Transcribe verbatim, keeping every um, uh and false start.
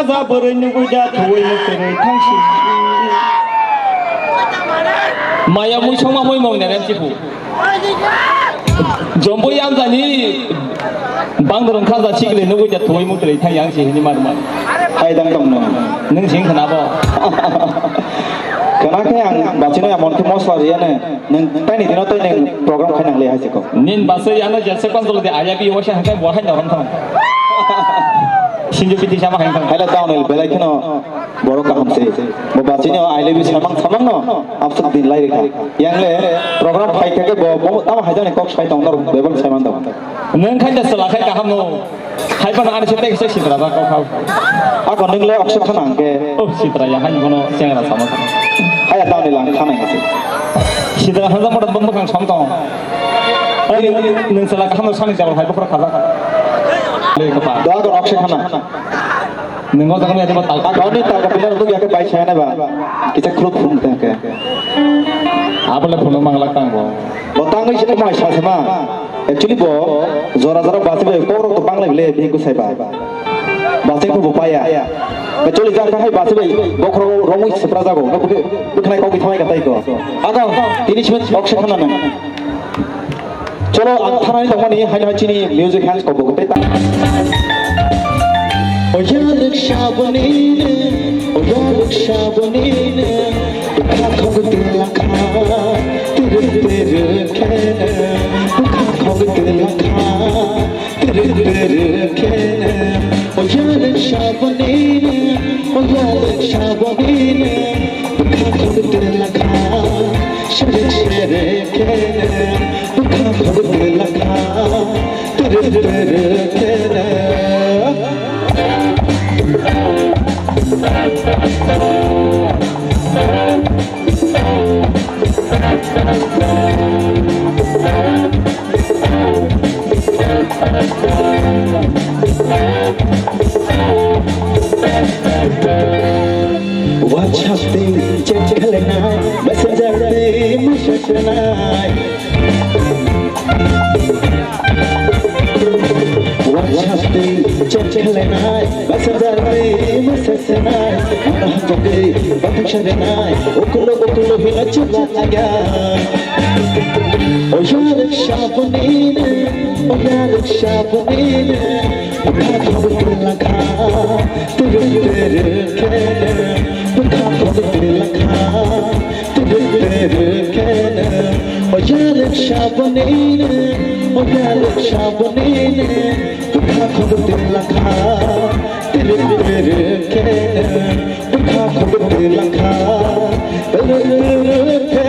Raja bwrwi nugwi da thuwi muktwrwi thangsi. Maya mui songma mui mong nerem chipu. Jomboi amjani bangdorong khaja sikle nugwi da thuwi muktwrwi thang yang si hini mar mar. Hai dang dong no. Nung sing khana bo. Khana khe ang bachino emon khe mosla riya ne. Nung taini dino tai nung program khai nang le hai siko. Nin basai ano jelse kon jolo de aya bi wasa hakai bo hai norom thang. Sinjo piti sama hai thang. Hai la down el belai kheno. Borok kaham se. Bo bachini o I love you samang samang no. Absuk din lai rikha. Yang le program phai khe bo bo tamo haijani kok sai tong nor bebak sai man tong. Nung khai da sala khai kaham no. Hai pano ani se tek se sitra ba kok khau. Ako nung le okse khana ang ke. Oh sitra ya hai bono sengra sama sama. Hai da ni lang khana ang se. Sitra hanja mo bang bang song tong. Ai nung sala kaham no sani jawal hai bokra khaja. Le kapa. Da ko okse khana. Nung o jaga ni eba tal. Agoni tal ka pila nung ya ke bai saya na ba. Kita klub phung ta ke. Apa le phung mang lak tang bo. Bo tang isi ko mai sa sama. Actually bo jora jora basi bai ko ro to bang le le bi ko sai ba. Basi ko bo paya. Actually jar ka hai basi bai bo ko ro mo sepra jago. Ko ko khnai ko ki thai ka tai ko. Aga ini smet ok se khana nang. Cholo, ang thanani tongmani, haino hai chini music hands kok bo tei ta. Oya riksa bonine, oya riksa bonine, bukha khog de lakha, tiruk tiruk khene, bukha khog de lakha. Tiriktirikene, oyalak shabonine, oyalak shabonine, bukha khogdela kha, sherek sherekene, bukha khogdela kha, tiriktirikene. WhatsApp-twi chat khlainai, Messenger-twi message rwnai. WhatsApp-twi chat khlainai, Messenger-twi message rwnai. Mano hamjagwi bathang sa rwnai, ukulo ukulo hino chwla laya. Oyalak shabonine, oyalak shabonine, bukha khogdela kha, tiriktirikene, bukha khogdela kha, tiriktirikene. Oyalak shabonine, oyalak shabonine, bukha khogdela kha, tiriktirikene, bukha khogdela kha, tiriktirikene.